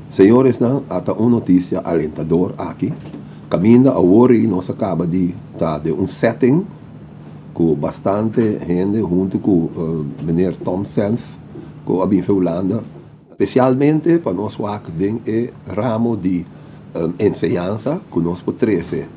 Señoresnan, ata un notisia alentador aki. Kaminda awor ei nos a kaba di ta den un setting ku bastante hende huntu ku meneer Tom Senf ku a bin fe Hulanda spesialmente pa nos wak den e ramo di enseñansa ku nos por trese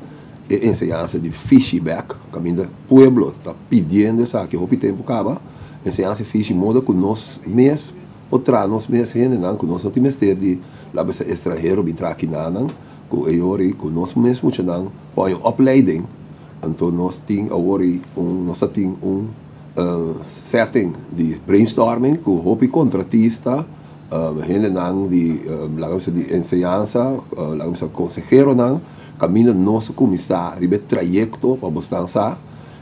e enseñansa di fishi bek kaminda pueblo ta pidiendo esaki hopi tempu kaba, enseñansa di fishi moda ku nos mes por traha nos mes hendenan ku nos no tin mester di laga bisa estranhero bin traha kinanan ku e yori ku nos mes muchanan por haña un opleiding. Anto nos tin awor ei un nos ta tin un setting di brainstorming ku hopi kontratista, hendenan di laga bisa di enseñansa, laga bisa konseheronan kaminda nos a kuminsá riba e trayekto pa bosnan sa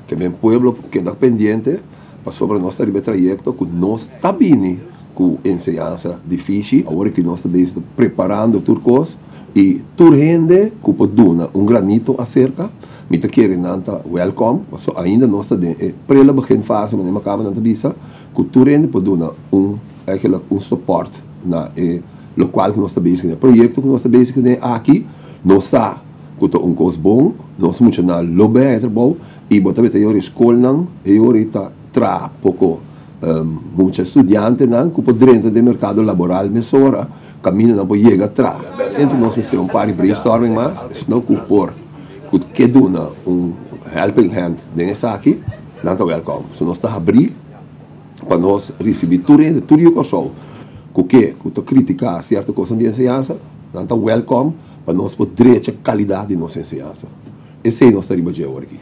ke men pueblo keda pendiente pasobra nos ta riba e trayekto ku nos ta bini ku enseñansa di fishi. Awor aki nos ta bezig ta preparando tur kos i tur hende ku por duna un granito aserka, mi ta kere nan ta wèlkòm, pasobra ainda nos ta den e prele beginfase, manera mi a kaba nan ta bisa, ku tur hende por duna un eigenlijk un sopòrt na e lokual ku nos ta bezig kuné. E proyekto ku nos ta bezig kuné aki, nos sa ku ta un kos bon, nos muchanan lo bai haña trabou i bo ta mete yori skolnan, e yori ta traha poko. Mucha studiantenan ku por drenta den merkado laboral mesora kaminda nan por yega traha. Entre nos mester un par di brainstorming mas, esnan ku por ku ke duna un helping hand den esaki, nan ta wèlkòm. So nos ta habrí pa nos risibí tur hende, tur yu Kòrsou ku ke ku ta kritiká sierto kosnan di enseñansa, nan ta wèlkòm pa nos por drecha kalidat di nos enseñansa. Esei nos ta riba dje awor aki.